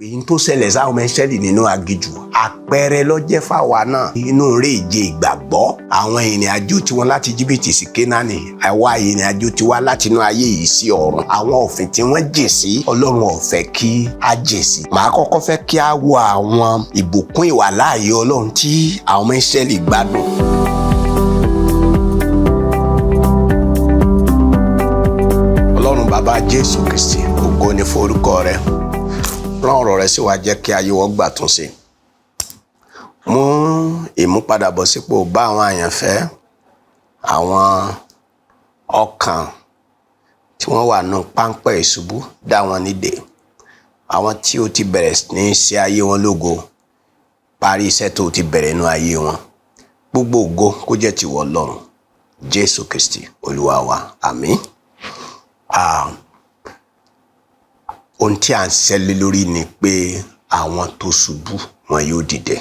Èyí tó ṣẹlẹ̀ sáwọn ọmọ Ísírẹ́lì nínú aginjù, àpẹẹrẹ ló jẹ́ fáwa náà inú ìrìnàjò ìgbàgbọ́. Àwọn ìrìn àjò tiwọn láti Íjíbítì sí Kénáánì, àwa ìrìn àjò tiwa láti inú ayé yìí sí ọ̀run. Àwọn òfin tí wọ́n jìn sí, Ọlọ́run ò fẹ́ kí á jìn sí. Màá kọ́kọ́ fẹ́ kí á wo àwọn ìbùkún ìwàláàyè Ọlọ́run tí àwọn ọmọ Ísírẹ́lì gbádùn. Ọlọ́run bàbá Jésù Kristi, ògo ni forúkọ rẹ. Rán ọ̀rọ̀ rẹ sí wa, jẹ́ kí ayé wọn gbà tún ṣe. Mú ìmúpadàbọ̀sípò bá àwọn àyànfẹ́, àwọn ọkàn tí wọ́n wà nù páńpẹ́ ìṣubú, dá wọn nídè. Àwọn tí ó ti bẹ̀rẹ̀ ní ṣe ayé wọn lógo, parí iṣẹ́ tó ti bẹ̀rẹ̀ nínú ayé wọn. Gbogbo ògo kó jẹ́ tìwọ Ọlọ́run. Jésù Kristi Olúwa wa, àmín. Ohun tí à ń ṣẹlẹ̀ lórí ni pé àwọn tó ṣubú wọn yóò dìde.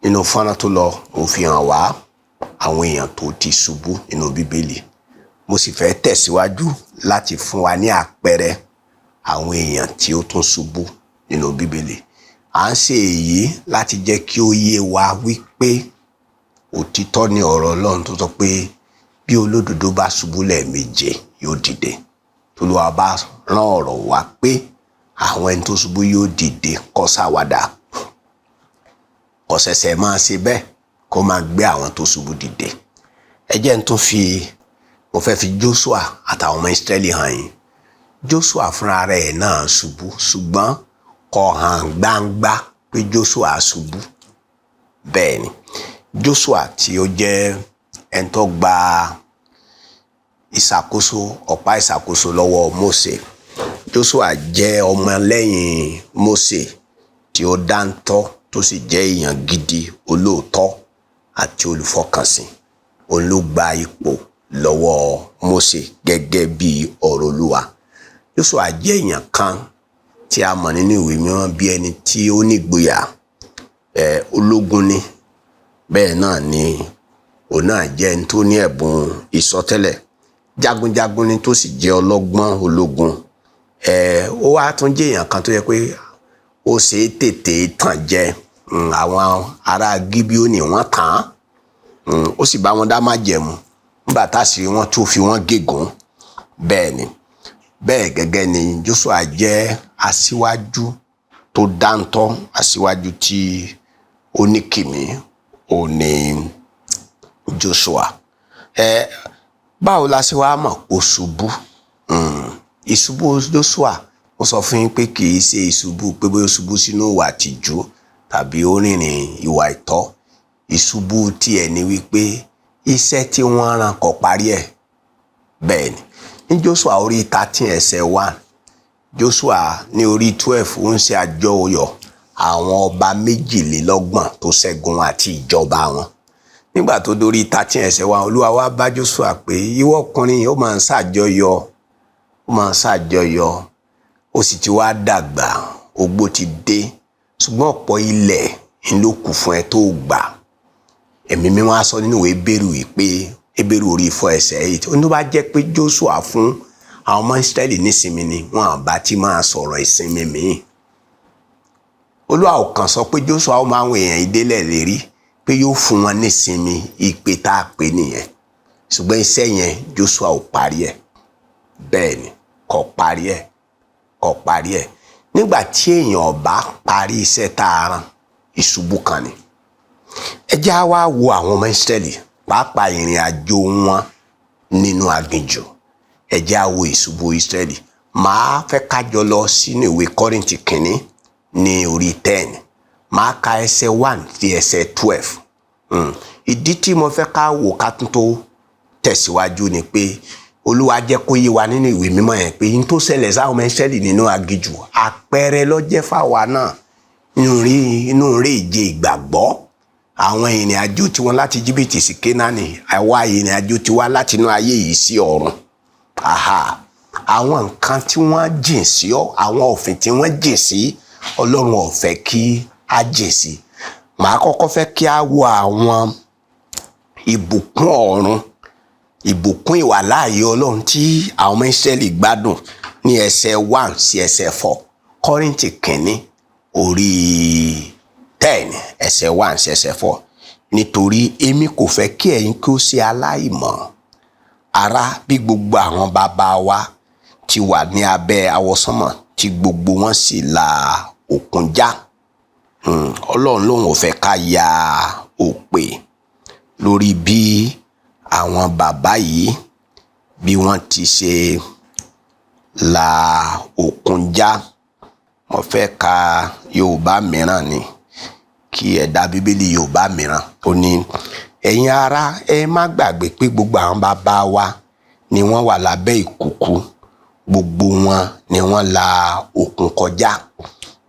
Nínú fọ́nrán tó lọ, mo fi hàn wá àwọn èèyàn tó ti ṣubú nínú Bíbélì. Mo sì fẹ́ tẹ̀síwájú láti fún wa ní àpẹẹrẹ àwọn èèyàn tí ó tún ṣubú nínú Bíbélì. À ń ṣe èyí láti jẹ́ kí ó yé wa wípé òtítọ́ ni ọ̀rọ̀ Ọlọ́run tó sọ pé bí olódodo bá ṣubú lẹ́ẹ̀méje yóò dìde. Tolúwa bá rán ọ̀rọ̀ wá pé àwọn ẹni tó ṣubú yóò dìde, kó ṣàwàdà, kó ṣẹ̀ṣẹ̀ máa ṣe bẹ́ẹ̀, kó máa gbé àwọn tó ṣubú dìde. Ẹ jẹ́ n tún fi, mo fẹ́ fi Joshua àtàwọn ọmọ Ísírẹ́lì hàn yín. Joshua fúnra rẹ̀ náà ṣubú, ṣùgbọ́n kò hàn gbangba pé Joshua ṣubú. Bẹ́ẹ̀ ni, Joshua tí ó jẹ́ ẹni tó gba ìṣàkóso, ọ̀pá ìṣàkóso lọ́wọ́ Mósè. Joshua jẹ́ ọmọlẹ́yìn Mósè tí ó dáńtọ́, tó sì jẹ́ èèyàn gidi, olóòótọ́ àti olùfọkànsìn. Òun ló gba ipò lọ́wọ́ Mósè gẹ́gẹ́ bí ọ̀rọ̀ Olúwa. Joshua jẹ́ èèyàn kan tí a mọ̀ nínú ìwé mímọ́ bí ẹni tí ó nígboyà, ológun ni. Bẹ́ẹ̀ náà ni òun náà jẹ́ ẹni tó ní ẹ̀bùn ìsọtẹ́lẹ̀. Jagunjagun ni tó sì jẹ́ ọlọ́gbọ́n ológun. Ó wá tún jẹ́ èèyàn kan tó yẹ pé ó ṣe é tètè tàn jẹ. Àwọn ará Gíbíónì wọ́n tàn án, ó sì bá wọn dá májẹ̀mú. Nígbà táṣìírí wọn tó fi wọ́n gégùn. Bẹ́ẹ̀ ni, bẹ́ẹ̀ gẹ́gẹ́ ni Joshua jẹ́ aṣíwájú tó dáńtọ́, aṣíwájú tí ó ní kìmí, ó ní Joshua. Báwo la ṣe wá mọ̀ kó ṣubú? Ìṣubú Joshua, mo sọ fún yín pé kì í ṣe ìṣubú pé bóyá ó ṣubú sínú ìwà àtìjú tàbí ó rìnrìn ìwà ìtọ́. Ìṣubú tiẹ̀ ni wípé iṣẹ́ tí wọ́n rán kò parí ẹ̀. Bẹ́ẹ̀ ni, ní Joshua orí 13 ẹsẹ̀ 1, Joshua ní orí 12 ó ń ṣe àjọyọ̀ àwọn ọba 32 tó ṣẹ́gun àti ìjọba wọn. Nígbà tó dórí 13 ẹsẹ̀ 1, Olúwa wá bá Joshua pé ìwọ ọkùnrin ó máa ń ṣàjọyọ̀, ó máa ń ṣàjọyọ̀, ó sì ti wá dàgbà, ogbó ti dé, ṣùgbọ́n ọ̀pọ̀ ilẹ̀ ló kù fún ẹ tó gbà. Ẹ̀mí mímọ́ á sọ nínú ìwé Hébérù yìí pé Hébérù orí 4 ẹsẹ̀ 8, ó ní bá jẹ́ pé Joshua fún àwọn ọmọ Ísírẹ́lì nísinmi ni, wọn àbá ti máa sọ̀rọ̀ ìsinmi míì. Olúwa ò kàn sọ pé Joshua ó máa ń èèyàn ìdélẹ̀ lérí pé yóò fún wọn nísinmi, ìpè tá a pè nìyẹn. Ṣùgbọ́n iṣẹ́ yẹn Joshua ò parí ẹ̀. Bẹ́ẹ̀ ni, kò parí ẹ̀, kò parí ẹ̀. Nígbà tí èèyàn ò bá parí iṣẹ́ tá a rán, ìṣubú kan ni. Ẹ jẹ́ á wá wo àwọn ọmọ Ísírẹ́lì, pàápàá ìrìn àjò wọn nínú aginjù. Ẹ jẹ́ á wo ìṣubú Ísírẹ́lì. Màá fẹ́ ká jọ lọ sínú ìwé Kọ́ríńtì kìíní ní orí 10. Màá ka ẹsẹ̀ 1 sí ẹsẹ̀ 12. Ìdí tí mo fẹ́ ká wò ká tún tó tẹ̀síwájú ni pé Olúwa jẹ́ kó yé wa nínú ìwé mímọ́ yẹn pé n tó ṣẹlẹ̀ sáwọn ọmọ Ísírẹ́lì nínú aginjù, àpẹẹrẹ ló jẹ́ fáwa náà inú ìrìnàjò ìgbàgbọ́. Àwọn ìrìn àjò tiwọn láti Íjíbítì sí Kénáánì, àwa ìrìn àjò tiwa láti inú ayé yìí sí ọ̀run. Àwọn nǹkan tí wọ́n jìn sí ọ, àwọn òfin tí wọ́n jìn sí, Ọlọ́run ò fẹ́ kí á jìn sí. Màá kọ́kọ́ fẹ́ kí á wo àwọn ìbùkún ọ̀run, ìbùkún ìwàláàyè Ọlọ́run tí àwọn ọmọ Ísírẹ́lì gbádùn ní ẹsẹ̀ 1 sí ẹsẹ̀ 4. Kọ́ríńtì kìíní orí 10 ẹsẹ̀ 1 sí ẹsẹ̀ 4. Nítorí èmi kò fẹ́ kí ẹ̀yin kí ó ṣe aláìmọ̀, ará, bí gbogbo àwọn bàbá wa ti wà ní abẹ́ àwọsánmọ̀, tí gbogbo wọn sì la òkun já. Ọlọ́run lòun ò fẹ́ ká ya òpè lórí bí àwọn bàbá yìí bí wọ́n ti ṣe la òkun já. Mo fẹ́ ka Yorùbá mìíràn ni, kí ẹ̀dá Bíbélì Yorùbá mìíràn. Ó ní, ẹ̀yin ará, ẹ má gbàgbé pé gbogbo àwọn bàbá wa ni wọ́n wà lábẹ́ ìkùukù, gbogbo wọn ni wọ́n la òkun kọjá,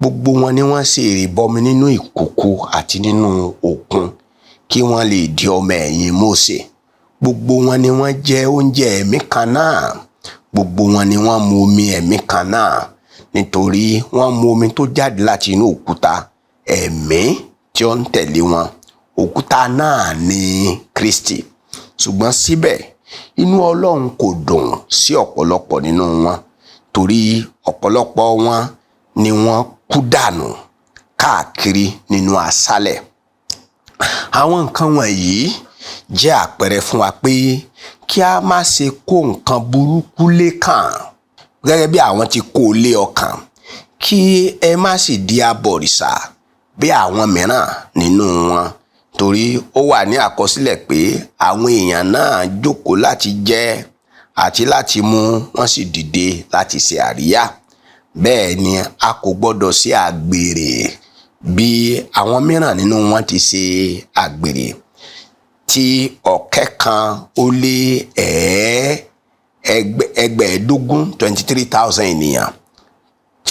gbogbo wọn ni wọ́n ṣe ìrìbọmi nínú ìkùukù àti nínú òkun, kí wọ́n lè di ọmọ ẹ̀yìn Mósè. Gbogbo wọn ni wọ́n jẹ oúnjẹ ẹ̀mí kan náà, gbogbo wọn ni wọ́n mu omi ẹ̀mí kan náà, nítorí wọ́n mu omi tó jáde láti inú òkúta ẹ̀mí tí ó ń tẹ̀lé wọn. Òkúta náà ni Kristi. Ṣùgbọ́n síbẹ̀ inú Ọlọ́run kò dùn sí ọ̀pọ̀lọpọ̀ nínú wọn, torí ọ̀pọ̀lọpọ̀ wọn ni wọ́n kú dànù káàkiri nínú aṣálẹ̀. Àwọn nǹkan wọ̀nyí jẹ́ àpẹẹrẹ fún wa pé kí a má ṣe kó nǹkan burúkú lé kàn gẹ́gẹ́ bí àwọn ti kó lé ọkàn, kí ẹ má sì di abọ̀rìṣà bí àwọn mìíràn nínú wọn, torí ó wà ní àkọsílẹ̀ pé àwọn èèyàn náà jókòó láti jẹ àti láti mu, wọ́n sì dìde láti ṣe àríyá. Bẹ́ẹ̀ ni a kò gbọ́dọ̀ ṣe àgbèrè bí àwọn mìíràn nínú wọn ti ṣe àgbèrè, tí 23,000 23,000 ènìyàn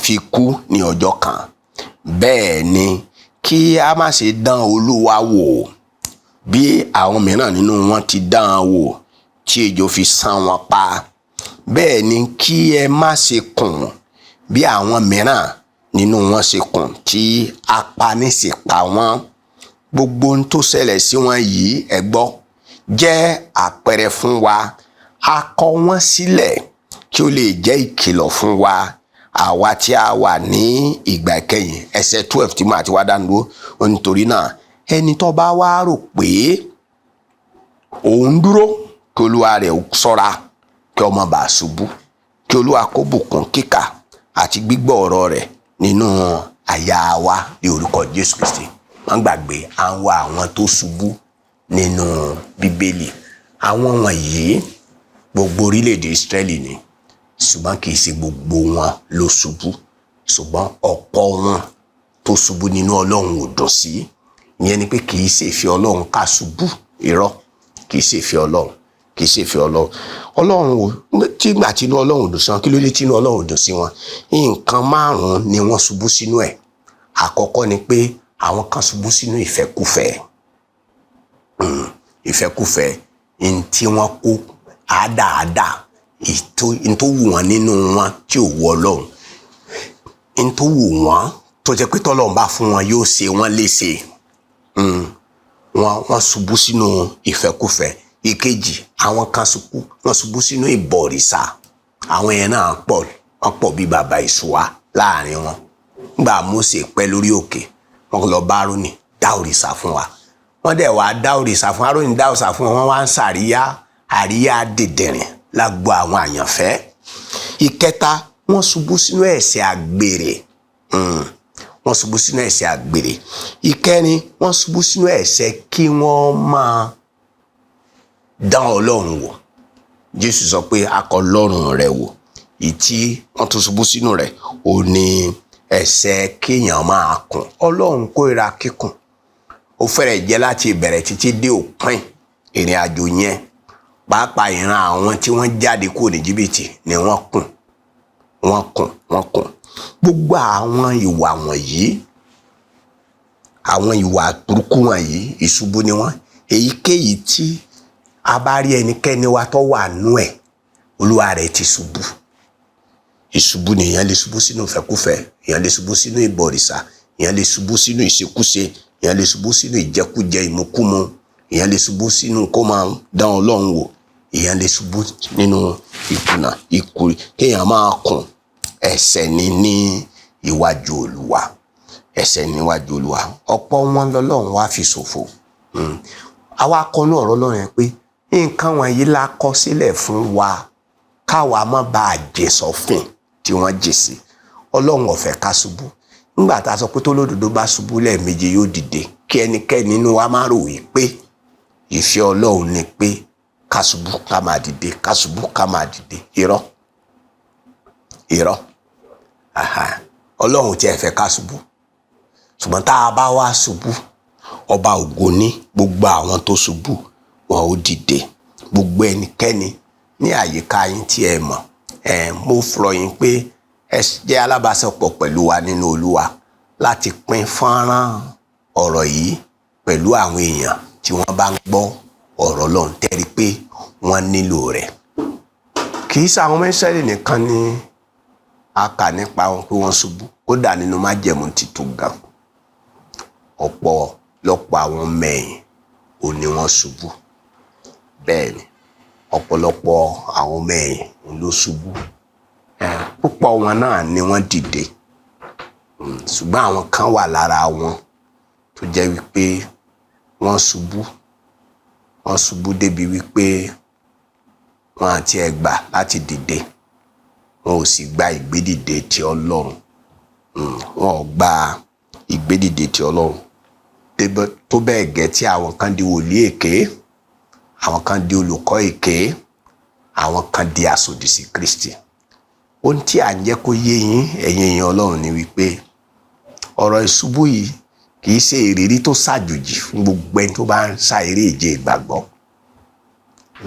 fi kú ní ọjọ́ kan. Bẹ́ẹ̀ ni kí a má ṣe dán Olúwa wò bí àwọn mìíràn nínú wọn ti dán an wò, tí ejò fi sán wọn pa. Bẹ́ẹ̀ ni kí ẹ má ṣe kùn bí àwọn mìíràn nínú wọn ṣe kùn, tí apani sì pa wọ́n. Gbogbo ohun tó ṣẹlẹ̀ sí wọn yìí, ẹ gbọ́, jẹ́ àpẹẹrẹ fún wa. A kọ wọ́n sílẹ̀ kí ó lè jẹ́ ìkìlọ̀ fún wa, àwa tí a wà ní ìgbà ìkẹyìn. Ẹsẹ̀ 12 tí mo àti wá dánu dúró. Nítorí náà, ẹni tó bá wá rò pé òun dúró, kí Olúwa rẹ̀ ṣọ́ra kí ó má bàa ṣubú. Kí Olúwa kó bùkún kíkà àti gbígbọ́ ọ̀rọ̀ rẹ̀ nínú àyà wa ní orúkọ Jésù Kristi. Wọ́n gbàgbé àwọn àwọn tó ṣubú nínú Bíbélì. Àwọn wọ̀nyí gbogbo orílẹ̀-èdè Ísírẹ́lì ni, ṣùgbọ́n kì í ṣe gbogbo wọn ló ṣubú, ṣùgbọ́n ọ̀pọ̀ wọn tó ṣubú nínú Ọlọ́run ò dùn sí. Ìyẹn ni pé kì í ṣe ìfẹ́ Ọlọ́run ká ṣubú. Irọ́, kì í ṣe ìfẹ́ Ọlọ́run, kì í ṣe ìfẹ́ Ọlọ́run. Ọlọ́run ò tígbà tí inú Ọlọ́run ò dùn sí wọn. Kí ló dé tí inú Ọlọ́run ò dùn sí wọn? Nǹkan márùn-ún ni wọ́n ṣubú sínú ẹ̀. Àkọ́kọ́ ni pé àwọn kan ṣubú sínú ìfẹ́kúfẹ̀ẹ́. Ìfẹ́kúfẹ̀ẹ́ ní tí wọ́n kó àádáàdá n tó wù wọ́n nínú wọn tí ò wù Ọlọ́run, n tó wù wọ́n tó jẹ́ pé tọ́lọ́run bá fún wọn yóò ṣe wọ́n léṣe. Wọ́n ṣubú sínú ìfẹ́kúfẹ̀ẹ́. Ìkejì, àwọn kan ṣubú, wọ́n ṣubú sínú ìbọ̀rìṣà. Àwọn yẹn náà pọ̀, wọ́n pọ̀ bí bàbá ìṣùwà láàrin wọn. Nígbà Mósè pẹ́ lórí òkè, wọ́n lọ bá Árónì, dá òrìṣà fún wa. Wọ́n dẹ̀ wá dá òrìṣà fún Árónì, dá òrìṣà fún wọn, wọ́n wá ń ṣàríyá, àríyá dìndìnrìn lágbo àwọn àyànfẹ́. Ìkẹta, wọ́n ṣubú sínú ẹ̀ṣẹ̀ àgbèrè. Wọ́n ṣubú sínú ẹ̀ṣẹ̀ àgbèrè. Ìkẹrin, wọ́n ṣubú sínú ẹ̀ṣẹ̀ kí wọ́n máa dán Ọlọ́run wò. Jésù sọ pé a kọ Ọlọ́run rẹ̀ wò. Ìtí wọ́n tún ṣubú sínú rẹ̀ ò ní ẹ̀ṣẹ̀ kéèyàn máa kùn. Ọlọ́run kórìíra kíkùn. Ó fẹ́rẹ̀ jẹ́ láti ìbẹ̀rẹ̀ títí dé òpin ìrìn àjò yẹn, pàápàá ìran àwọn tí wọ́n jáde kúrò ní Íjíbítì ni wọ́n kùn, wọ́n kùn, wọ́n kùn. Gbogbo àwọn ìwà wọ̀nyí, àwọn ìwà burúkú wọ̀nyí, ìṣubú ni wọ́n. Èyíkéyìí tí a bá rí ẹnikẹ́ni wa tó wà nú ẹ̀, olúwa rẹ̀ ti ṣubú. Ìṣubú ni. Èèyàn lè ṣubú sínú ìfẹ́kúfẹ̀ẹ́, èèyàn lè ṣubú sínú ìbọ̀rìṣà, èèyàn lè ṣubú sínú ìṣekúṣe, èèyàn lè ṣubú sínú ìjẹkújẹ, ìmukúmu, èèyàn lè ṣubú sínú kó máa dán Ọlọ́run wò, èèyàn lè ṣubú nínú ìkùnà, ikú, kéèyàn máa kùn. Ẹ̀ṣẹ̀ ni ní iwájú Olúwa. Ẹ̀ṣẹ̀ níwájú Olúwa. Ọ̀pọ̀ wọn lọ́lọ́run wá fi ṣòfò. Àwa kọnú ọ̀rọ̀ Ọlọ́run yẹn pé nǹkan wọ̀nyí la kọ sílẹ̀ fún wa káwa má bàa jẹ sọ́fìn tí wọ́n jì sí. Ọlọ́run ò fẹ́ ká ṣubú. Nígbà tá a sọ pé tólódodo bá ṣubú lẹ́ẹ̀méje yóò dìde, kí ẹnikẹ́ni nínú wa má rò wí pé ìfẹ́ Ọlọ́run ni pé ká ṣubú ká máa dìde, ká ṣubú ká máa dìde. Irọ́, irọ́. Ọlọ́run tí ẹ fẹ́ ká ṣubú. Ṣùgbọ́n tá a bá wá ṣubú, ọba ògo ní gbogbo àwọn tó ṣubú wọn ó dìde. Gbogbo ẹnikẹ́ni ní àyíká yín tí ẹ mọ̀, mo fọ̀rọ̀ yín pé ẹ jẹ́ alábàáṣepọ̀ pẹ̀lú wa nínú Olúwa láti pín fọ́nrán ọ̀rọ̀ yìí pẹ̀lú àwọn èèyàn tí wọ́n bá ń gbọ́ ọ̀rọ̀ Ọlọ́run tẹ́rí pé wọ́n nílò rẹ̀. Kì í ṣe àwọn ọmọ Ísírẹ́lì nìkan ni a kà nípa wọn pé wọ́n ṣubú, kódà nínú májẹ̀mú titun gan. Ọ̀pọ̀lọpọ̀ àwọn ọmọ ẹ̀yìn ò ní wọ́n ṣubú. Bẹ́ẹ̀ ni, ọ̀pọ̀lọpọ̀ àwọn ọmọ ẹ̀yìn ló ṣubú. Púpọ̀ wọn náà ni wọ́n dìde. Ṣùgbọ́n àwọn kan wà lára wọn tó jẹ́ wípé wọ́n ṣubú. Wọ́n ṣubú débi wípé wọ́n àti ẹ̀ gbà láti dìde. Wọn ò sì gba ìgbédìde ti Ọlọ́run. Wọn ò gba ìgbédìde ti Ọlọ́run. Tó bẹ́ẹ̀ gẹ́ tí àwọn kan di wòlíì èké, àwọn kan di olùkọ́ èké, àwọn kan di asòdì sí Kristi. Ohun tí à ń jẹ́ kó yé yín, ẹ̀yin èèyàn Ọlọ́run, ni wípé ọ̀rọ̀ ìṣubú yìí kì í ṣe ìrírí tó ṣàjòjì fún gbogbo ẹni tó bá ń sá eré ìje ìgbàgbọ́.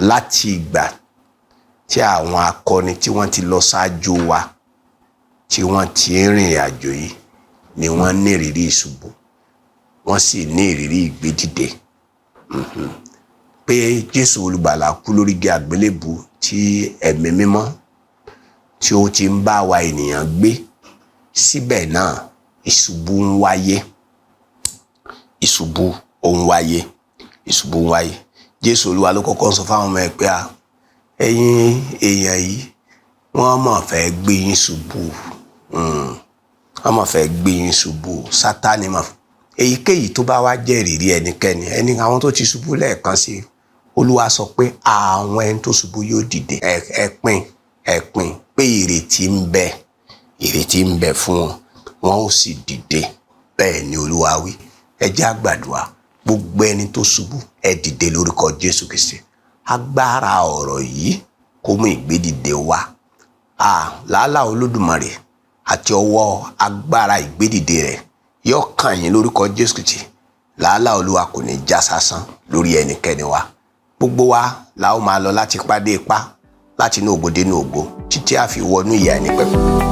Láti ìgbà tí àwọn akọni tí wọ́n ti lọ ṣáájú wa, tí wọ́n ti ń rìnrìn àjò yìí, ni wọ́n ní ìrírí ìṣubú, wọ́n sì ní ìrírí ìgbédìde. Pé Jésù olùgbàlà kú lórí igi àgbélébù tí ẹ̀mí mímọ́ tí ó ti ń bá wa ènìyàn gbé, síbẹ̀ náà ìṣubú ń wáyé. Ìṣubú ó ń wáyé. Ìṣubú ń wáyé. Jésù Olúwa ló kọ́kọ́ sọ fáwọn ọmọ ẹ̀ pé ẹ̀yin èèyàn yìí, wọ́n mọ̀ fẹ́ gbé yín ṣubú. Wọ́n mọ̀ fẹ́ gbé yín ṣubú. Sátánì mọ̀. Èyíkéyìí tó bá wá jẹ́ ìrírí ẹnikẹ́ni, ẹni àwọn tó ti ṣubú lẹ́ẹ̀kan sí, Olúwa sọ pé àwọn ẹni tó ṣubú yóò dìde. Ẹ pín, ẹ pín pé ìrètí ń bẹ, ìrètí ń bẹ fún wọn, wọn ó sì dìde. Bẹ́ẹ̀ ni Olúwa wí. Ẹ jẹ́ á gbàdúrà. Gbogbo ẹni tó ṣubú, ẹ dìde lórúkọ Jésù Kristi. Agbára ọ̀rọ̀ yìí kó mú ìgbédìde wá. Làálàá Olódùmarè àti ọwọ́ agbára ìgbédìde rẹ̀ yóò kàn yín lórúkọ Jésù Kristi. Làálàá Olúwa kò ní já sásán lórí ẹnikẹ́ni wa. Gbogbo wa la ó máa lọ láti ipá dé ipá, láti inú ògo dé inú ògo, títí a fi wọnú ìyè àìnípẹ̀kun.